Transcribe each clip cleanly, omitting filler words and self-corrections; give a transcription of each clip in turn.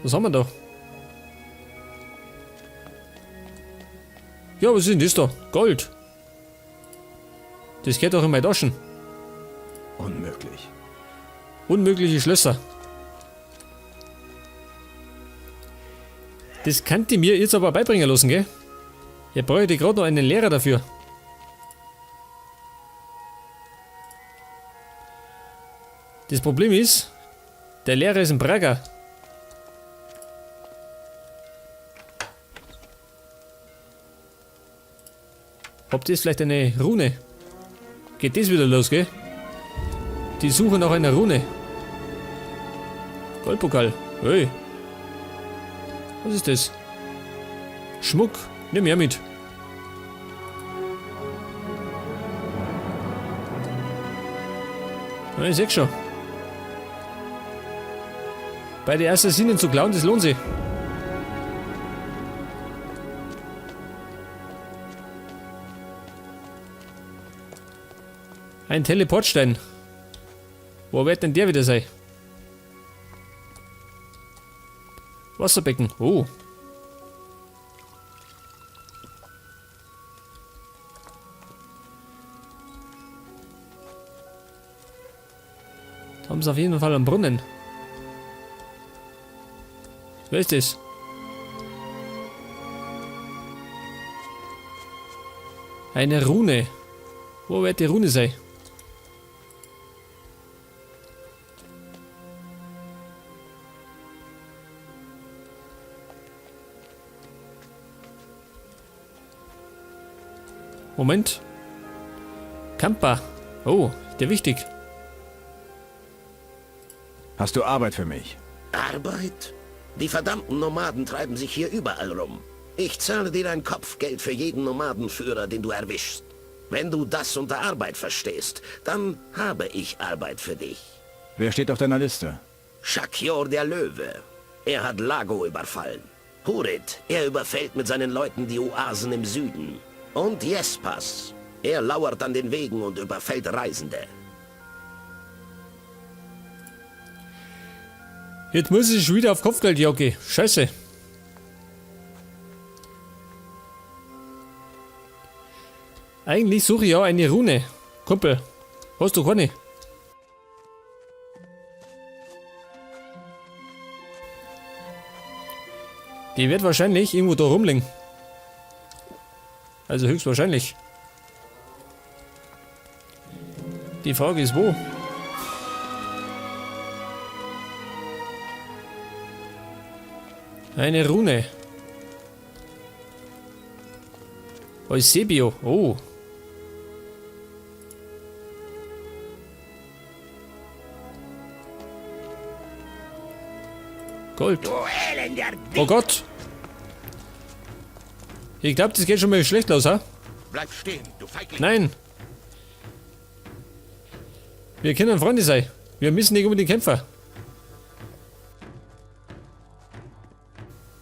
Was haben wir da? Ja, was ist denn das da? Gold. Das geht doch in meine Taschen. Unmöglich. Unmögliche Schlösser. Das könnt ihr mir jetzt aber beibringen lassen, gell? Ihr bräuchte gerade noch einen Lehrer dafür. Das Problem ist, der Lehrer ist ein Prager. Habt ihr vielleicht eine Rune? Geht das wieder los, gell? Die Suche nach einer Rune. Goldpokal. Hey. Was ist das? Schmuck. Nimm her mit. Na, ich seh schon. Bei den Assassinen zu klauen, das lohnt sich. Ein Teleportstein. Wo wird denn der wieder sein? Wasserbecken. Oh. Da haben sie auf jeden Fall einen Brunnen. Wer ist das? Eine Rune. Wo wird die Rune sein? Moment. Kampa. Oh, der wichtig. Hast du Arbeit für mich? Arbeit? Die verdammten Nomaden treiben sich hier überall rum. Ich zahle dir ein Kopfgeld für jeden Nomadenführer, den du erwischst. Wenn du das unter Arbeit verstehst, dann habe ich Arbeit für dich. Wer steht auf deiner Liste? Shakior der Löwe. Er hat Lago überfallen. Hurit, er überfällt mit seinen Leuten die Oasen im Süden. Und Jespas. Er lauert an den Wegen und überfällt Reisende. Jetzt muss ich schon wieder auf Kopfgeld jagen. Scheiße. Eigentlich suche ich ja eine Rune. Kumpel, hast du keine? Die wird wahrscheinlich irgendwo da rumliegen. Also höchstwahrscheinlich. Die Frage ist wo? Eine Rune. Eusebio. Oh. Gold. Oh Gott. Ich glaube, das geht schon mal schlecht los, ha? Bleib stehen, du Feigling. Nein. Wir können Freunde sein. Wir müssen nicht unbedingt kämpfen.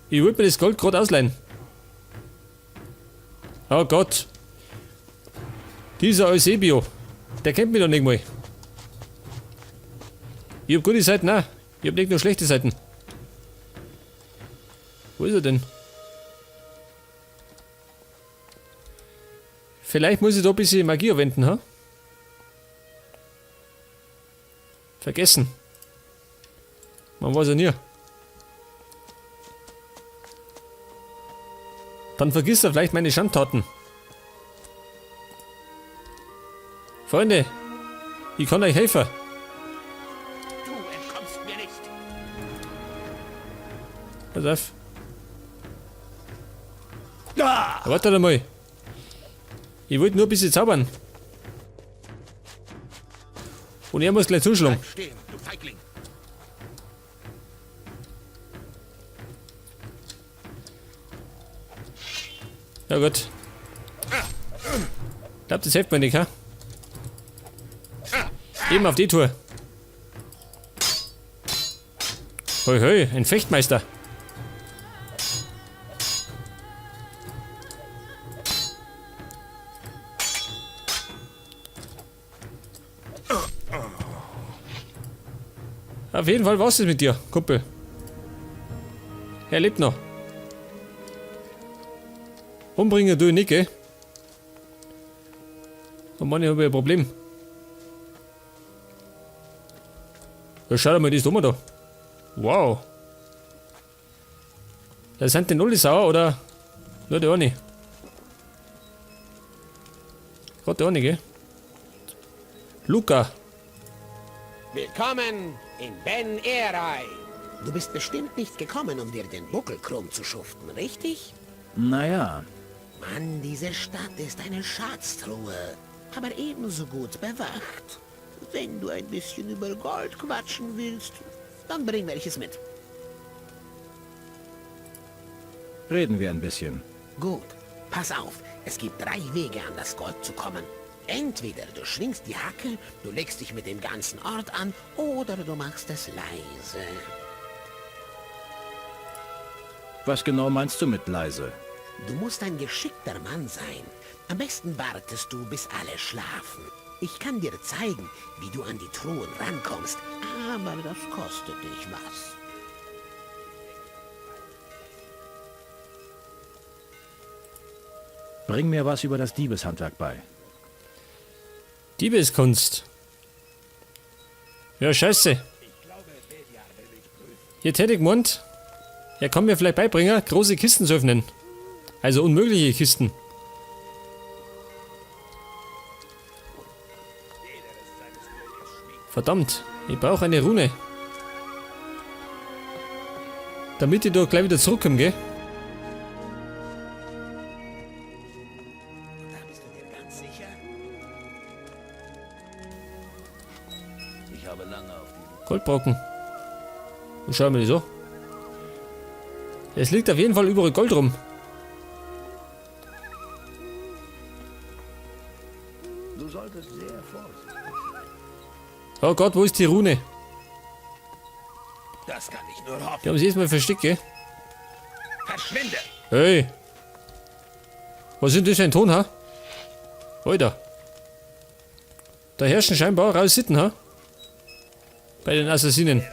Ich wollte mir das Gold gerade ausleihen. Oh Gott. Dieser Eusebio. Der kennt mich doch nicht mal. Ich hab gute Seiten auch. Ich hab nicht nur schlechte Seiten. Wo ist er denn? Vielleicht muss ich da ein bisschen Magie verwenden, ha? Vergessen. Man weiß ja nie. Dann vergisst er vielleicht meine Schandtaten. Freunde, ich kann euch helfen. Du entkommst mir nicht. Pass auf. Warte mal. Ich wollte nur ein bisschen zaubern. Und er muss gleich zuschlagen. Bleib stehen, du Feigling. Ja gut. Ich glaub, das hilft mir nicht, ha? Eben auf die Tour. Hoi, hoi, ein Fechtmeister. Auf jeden Fall war's das mit dir, Kumpel. Er lebt noch. Umbringen du nicht, gell? Oh Mann, ich habe ein Problem. Ja, schau mal, die ist immer da. Wow. Da sind die alle sauer, oder? Nur die eine. Gerade die eine, gell? Luca. Willkommen in Ben Erai. Du bist bestimmt nicht gekommen, um dir den Buckel krumm zu schuften, richtig? Naja, Mann, diese Stadt ist eine Schatztruhe, aber ebenso gut bewacht. Wenn du ein bisschen über Gold quatschen willst, dann bring welches mit. reden wir ein bisschen. Gut, pass auf, es gibt 3 Wege, an das Gold zu kommen. Entweder du schwingst die Hacke, du legst dich mit dem ganzen Ort an, oder du machst es leise. Was genau meinst du mit leise? Du musst ein geschickter Mann sein. Am besten wartest du, bis alle schlafen. Ich kann dir zeigen, wie du an die Truhen rankommst, aber das kostet dich was. Bring mir was über das Diebeshandwerk bei. Diebeskunst. Ja, scheiße. Jetzt hätte ich gemeint, er kann mir vielleicht beibringen, große Kisten zu öffnen. Also unmögliche Kisten. Verdammt, ich brauche eine Rune. Damit ich da gleich wieder zurückkomme, gell? Da bist du dir ganz sicher? Goldbrocken. Und schauen wir das an. Es liegt auf jeden Fall überall Gold rum. Du solltest sehr vorsichtig sein. Oh Gott, wo ist die Rune? Das kann ich nur hoffen. Die haben sie erstmal versteckt, gell? Verschwinde! Hey! Was ist denn das für ein Ton, ha? Alter! Da herrschen scheinbar raue Sitten, ha? Bei den Assassinen.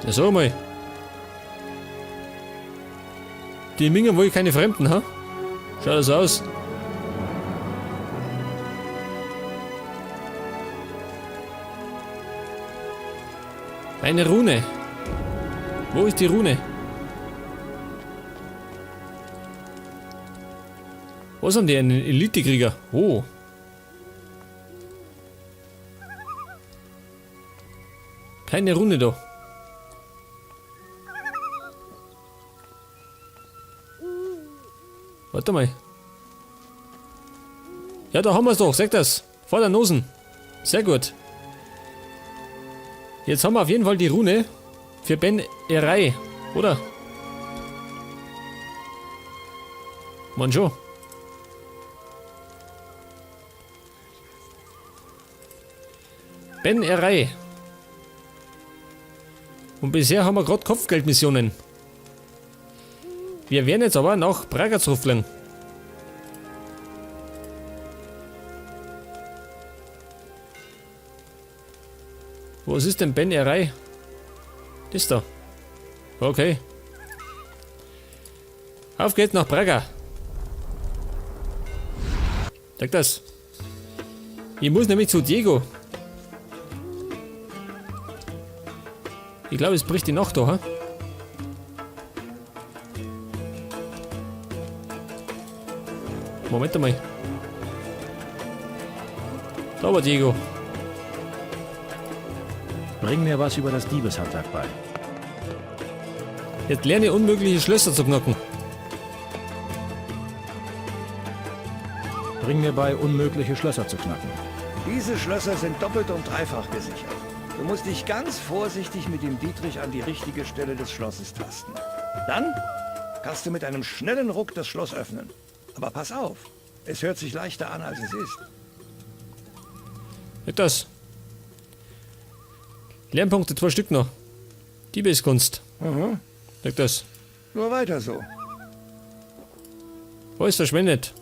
Ja, sag mal. Die Minger wohl keine Fremden, ha? Schaut das aus. Eine Rune. Wo ist die Rune? Was haben die? Einen Elite-Krieger? Oh. Keine Rune da. Warte mal. Ja, da haben wir's doch. Sag das. Vor der Nosen. Sehr gut. Jetzt haben wir auf jeden Fall die Rune für Ben Erai, oder? Mann schon. Ben Erai. Und bisher haben wir grad Kopfgeldmissionen. Wir werden jetzt aber nach Braga zurückfliegen. Was ist denn Ben Erai? Das da. Okay. Auf geht's nach Braga. Sag das. Ich muss nämlich zu Diego. Ich glaube, es bricht die Nacht da, ha? Moment einmal. Da war Diego. Bring mir was über das Diebeshandwerk bei. Jetzt lerne ich unmögliche Schlösser zu knacken. Bring mir bei, unmögliche Schlösser zu knacken. Diese Schlösser sind doppelt und dreifach gesichert. Du musst dich ganz vorsichtig mit dem Dietrich an die richtige Stelle des Schlosses tasten. Dann kannst du mit einem schnellen Ruck das Schloss öffnen. Aber pass auf, es hört sich leichter an, als es ist. Nicht das. Lernpunkte, 2 Stück noch. Diebeskunst. Sag das. Nur weiter so. Alles verschwendet.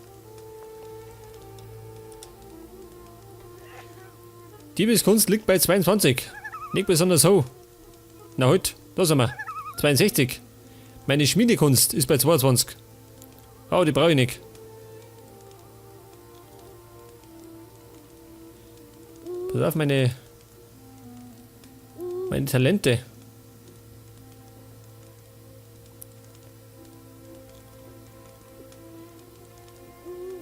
Diebeskunst liegt bei 22. Nicht besonders hoch. Na halt, da sind wir. 62. Meine Schmiedekunst ist bei 22. Oh, die brauche ich nicht. Pass auf, meine Talente.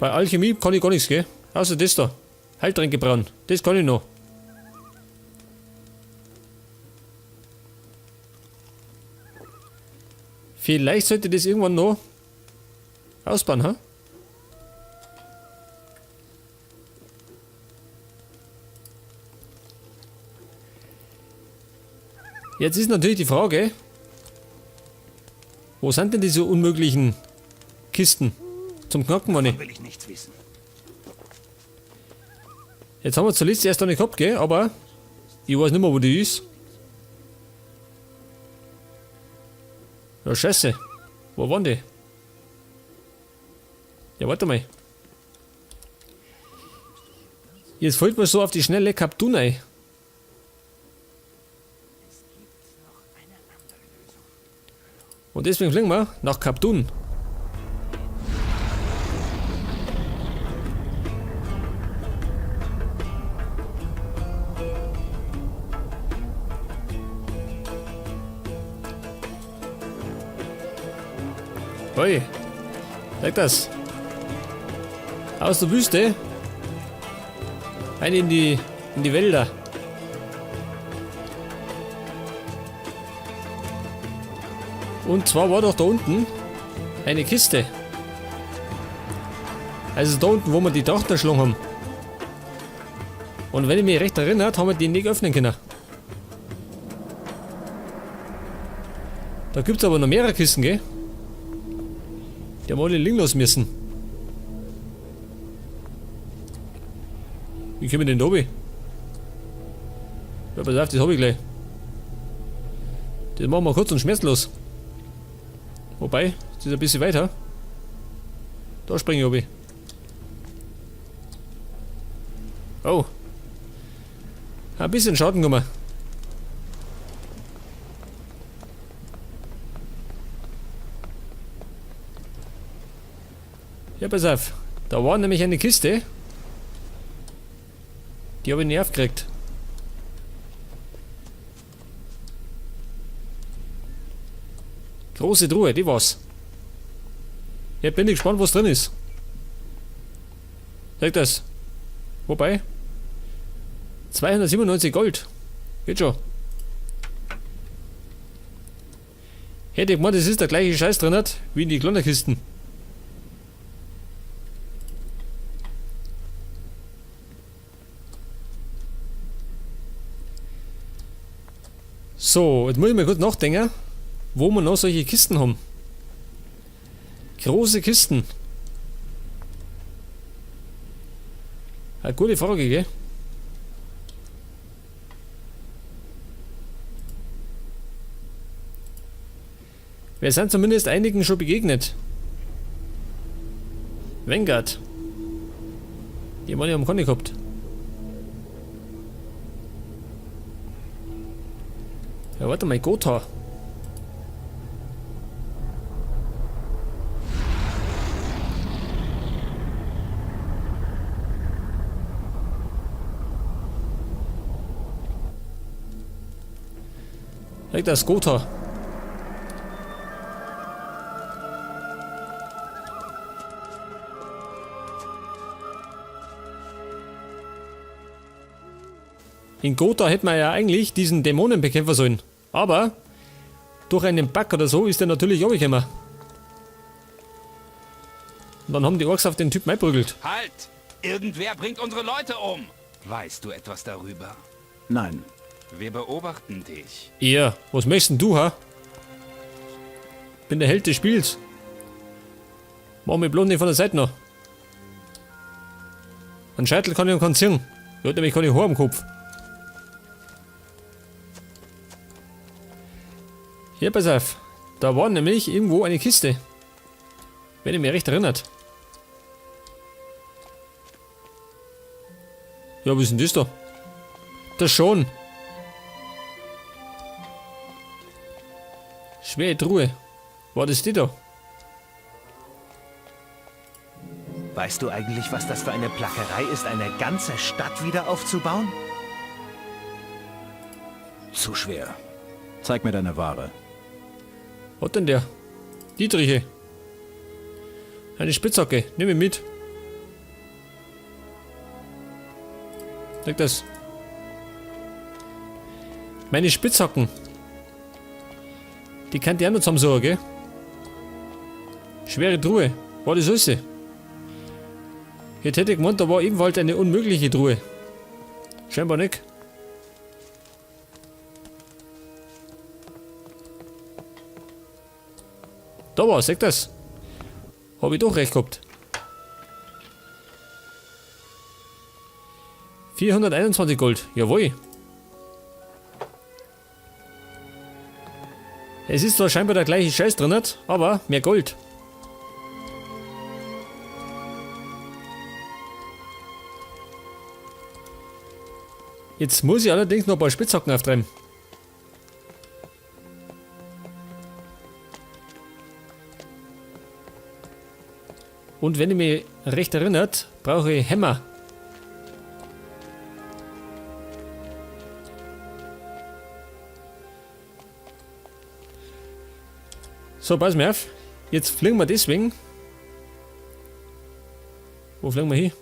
Bei Alchemie kann ich gar nichts, gell? Außer das da. Heiltränke brauen. Das kann ich noch. Vielleicht sollte das irgendwann noch ausbauen, ha? Jetzt ist natürlich die Frage, wo sind denn diese unmöglichen Kisten? Zum Knacken, meine ich. Will ich nichts wissen. Jetzt haben wir zuletzt erst noch nicht gehabt, gell? Aber ich weiß nicht mehr, wo die ist. Ja, scheiße. Wo waren die? Ja, warte mal. Jetzt fällt mir so auf die schnelle Kaptun ein. Und deswegen fliegen wir nach Kaptun. Oi, sag das. Aus der Wüste. Rein in die Wälder. Und zwar war doch da unten eine Kiste. Also da unten, wo wir die Drachen erschlagen haben. Und wenn ich mich recht erinnere, haben wir die nicht öffnen können. Da gibt's aber noch mehrere Kisten, gell? Die haben alle liegen lassen müssen. Wie kommen wir denn da runter? Ja, pass auf, das hab ich gleich. Das machen wir kurz und schmerzlos. Wobei, das ist ein bisschen weiter. Da springe ich runter. Oh. Ein bisschen Schaden genommen. Ja, pass auf. Da war nämlich eine Kiste. Die habe ich nicht aufgekriegt. Große Truhe, die war's. Ja, bin ich gespannt, was drin ist. Sag das. Wobei. 297 Gold. Geht schon. Hätte ich gemeint, das ist der gleiche Scheiß drin hat, wie in die kleinen Kisten. So, jetzt muss ich mal kurz nachdenken, wo wir noch solche Kisten haben. Große Kisten. Eine gute Frage, gell? Wir sind zumindest einigen schon begegnet. Vanguard. Die haben wir keine gehabt. Ja, warte mal, Gotha. Das Gotha. In Gotha hätte man ja eigentlich diesen Dämonen bekämpfen sollen. Aber durch einen Bug oder so ist der natürlich runtergekommen. Und dann haben die Orks auf den Typen einprügelt. Halt! Irgendwer bringt unsere Leute um! Weißt du etwas darüber? Nein. Wir beobachten dich. Ja, was möchtest denn du, ha? Bin der Held des Spiels. Mach mich bloß nicht von der Seite noch. Einen Scheitel kann ich noch ziehen. Ich hab nämlich keine Haare am Kopf. Hier, pass auf. Da war nämlich irgendwo eine Kiste. Wenn ich mich recht erinnert. Ja, was ist denn das da? Das schon. Schwere Truhe. War das die da? Weißt du eigentlich, was das für eine Plackerei ist, eine ganze Stadt wieder aufzubauen? Zu schwer. Zeig mir deine Ware. Hat denn der? Dietriche. Eine Spitzhacke. Nimm ich mit. Leg das. Meine Spitzhacken. Die kann die auch noch zusammensuchen, gell? Schwere Truhe. War das alles? Jetzt hätte ich gemeint, da war ebenfalls eine unmögliche Truhe. Scheinbar nicht. Da war, seht das? Hab ich doch recht gehabt. 421 Gold, jawohl. Es ist zwar scheinbar der gleiche Scheiß drin, aber mehr Gold. Jetzt muss ich allerdings noch ein paar Spitzhacken auftreiben. Und wenn ich mich recht erinnert, brauche ich Hämmer. So, pass mir auf. Jetzt fliegen wir deswegen. Wo fliegen wir hin?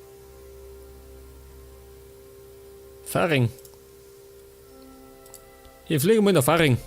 Faring. Hier fliegen wir nach Faring.